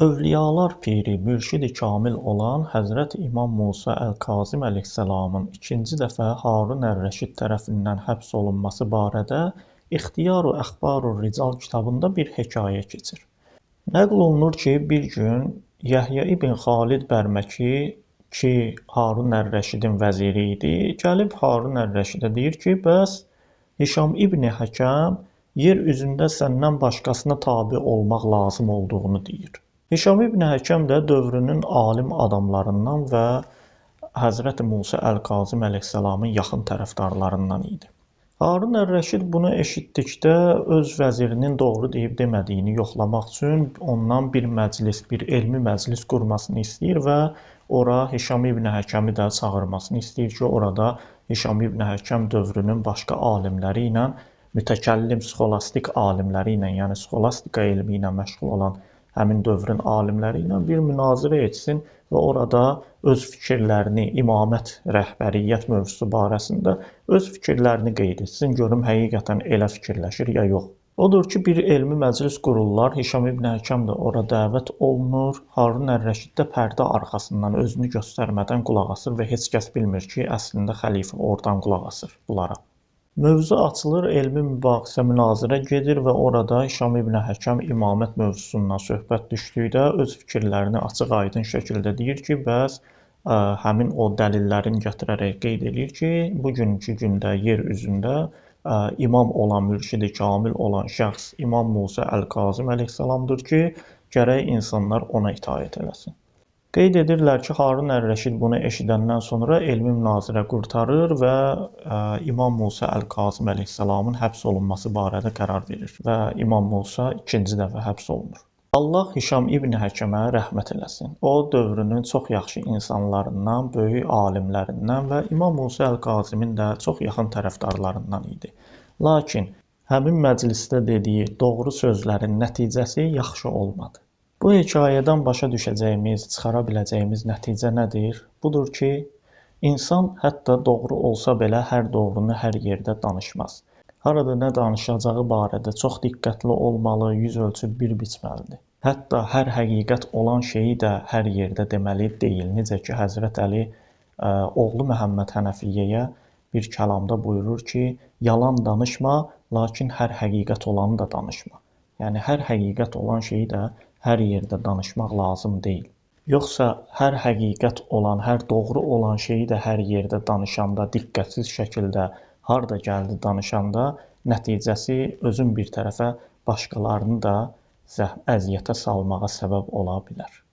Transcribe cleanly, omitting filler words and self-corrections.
Övliyalar piri, mürşid-i kamil olan Həzrəti İmam Musa Əl-Kazım əleyhissalamın ikinci dəfə Harun ər-Rəşid tərəfindən həbs olunması barədə İxtiyaru Əxbarur Rical kitabında bir hekayə keçir. Nəql olunur ki, bir gün Yəhya ibn Xalid Bərməki ki, Harun ər-Rəşidin vəziri idi, gəlib Harun ər-Rəşidə deyir ki, bəs Hişam ibn Həkəm yer üzündə səndən başqasına tabe olmaq lazım olduğunu deyir. Hişam ibn Həkəm də dövrünün alim adamlarından və Həzrəti Musa Əl-Kazım əleyhissalamın yaxın tərəfdarlarından idi. Harun ər-Rəşid bunu eşitdikdə öz vəzirinin doğru deyib demədiyini yoxlamaq üçün ondan bir məclis, bir elmi məclis qurmasını istəyir və ora Hişam ibn Həkəmi də çağırmasını istəyir ki, orada Hişam ibn Həkəm dövrünün başqa alimləri ilə, mütəkəllim sxolastik alimləri ilə, yəni sxolastika elmi ilə məşğul olan həmin dövrün alimləri ilə bir münazirə etsin və orada öz fikirlərini imamət, rəhbəriyyət mövzusu barəsində öz fikirlərini qeyd etsin, görüm həqiqətən elə fikirləşir ya yox. Odur ki, bir elmi məclis qururlar, Hişam ibn Həkəm də ora dəvət olunur, Harun ər-Rəşid də pərdə arxasından özünü göstərmədən qulaq asır və heç kəs bilmir ki, əslində xəlifə oradan qulaq asır bunlara. Mövzu açılır, elmi mübahisə, münazirə gedir və orada Hişam ibn Həkəm imamət mövzusundan söhbət düşdükdə öz fikirlərini açıq-aydın şəkildə deyir ki, bəs həmin o dəlillərini gətirərək qeyd edir ki, bugünkü gündə yer üzündə imam olan, mürşid-i kamil olan şəxs İmam Musa Əl-Kazım əleyhissalamdır ki, gərək insanlar ona itaət eləsin. Qeyd edirlər ki, Harun ər-Rəşid bunu eşidəndən sonra elmi münazirə qurtarır və İmam Musa Əl-Kazım əleyhissalamın həbs olunması barədə qərar verir və İmam Musa ikinci dəfə həbs olunur. Allah Hişam ibn Həkəmə rəhmət eləsin. O, dövrünün çox yaxşı insanlarından, böyük alimlərindən və İmam Musa Əl-Kazimin də çox yaxın tərəfdarlarından idi. Lakin həmin məclisdə dediyi doğru sözlərin nəticəsi yaxşı olmadı. Bu hekayədən başa düşəcəyimiz, çıxara biləcəyimiz nəticə nədir? Budur ki, insan hətta doğru olsa belə hər doğrunu hər yerdə danışmaz. Harada nə danışacağı barədə çox diqqətli olmalı, yüz ölçüb bir biçməlidir. Hətta hər həqiqət olan şeyi də hər yerdə deməli deyil. Necə ki, Həzrət Əli oğlu Məhəmməd Hənəfiyyəyə bir kəlamda buyurur ki, yalan danışma, lakin hər həqiqət olanı da danışma. Yəni, hər həqiqət olan şeyi də hər yerdə danışmaq lazım deyil. Yoxsa hər həqiqət olan, hər doğru olan şeyi də hər yerdə danışanda, diqqətsiz şəkildə, harda gəldi danışanda, nəticəsi özün bir tərəfə başqalarını da əziyyətə salmağa səbəb ola bilər.